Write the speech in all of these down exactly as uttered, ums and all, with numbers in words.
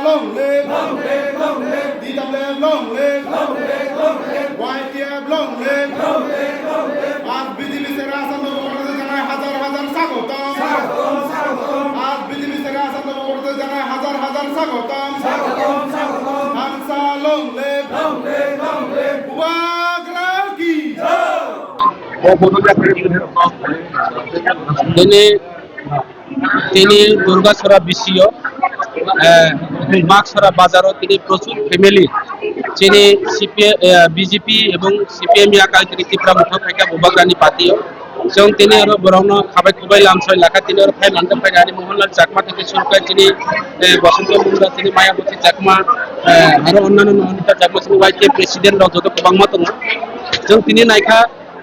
Long live! Long live! Long live! D W F long live! Long live! Long live! Y T F long live! Long live! Long live! Long live! Aaj B J P se rasa no হাজার হাজার স্বাগতম। স্বাগতম, স্বাগতম। আজ বিজেপি সেরা আসাম গণপরিষদ জানায় হাজার হাজার স্বাগতম। স্বাগতম, স্বাগতম। আনসা long live। Long live, long live। Bubagra ki Joy. Tini, tini Durgasora B C O, eh, Maksora bazaro tini prochur family, chini C P I, eh, B J P ebong C P M ya kaitri Tipra Motha phaikha Bubagrani party o. Chwng tini oro borokno khabai khubai lamsoi lakha, tini oro phai manjak phai ani Mohanlal Chakma theke suru khai chini, eh, Bosonto Munda, chini Mayawati Chakma, eh, aro onnano Nandita Chakma, chini Y T F president rok joto kwbangma tongo. Chwng tini naikha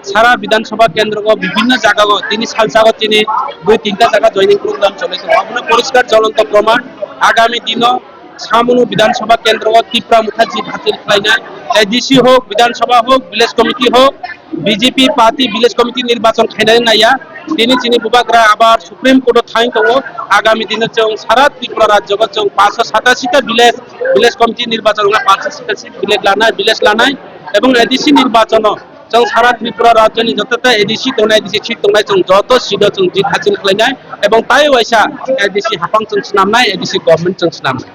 sara Bidhan Sabha kendro o bibhinno jaga o tini salsa o chini dui tinta jaga joining program cholai tongo. Abono poriskar jolonto proman agami dino Samunu Bidhan Sabha kendro o Tipra Motha jit hasil khlainai, A D C hok, Bidhan Sabha hok, village committee hok, B J P party village committee nirbachon khainani naiya. Tini chini Bubagra abar Supreme Court o thain tongo. Agami dino chwng sara Tripura rajyo o chwng paanso satasi ta village, village committee nirbachon wngkha, paanso satasi village lanai, village lanai, ebong A D C nirbachono chwng sara Tripura rajyoni joto ta A D C tongnai, A D C seat tongnai, chwng joto seat o chwng jit hasil khlainai, ebong tai waisa A D C haphang chwng swnamnai, A D C government chwng swnamnai.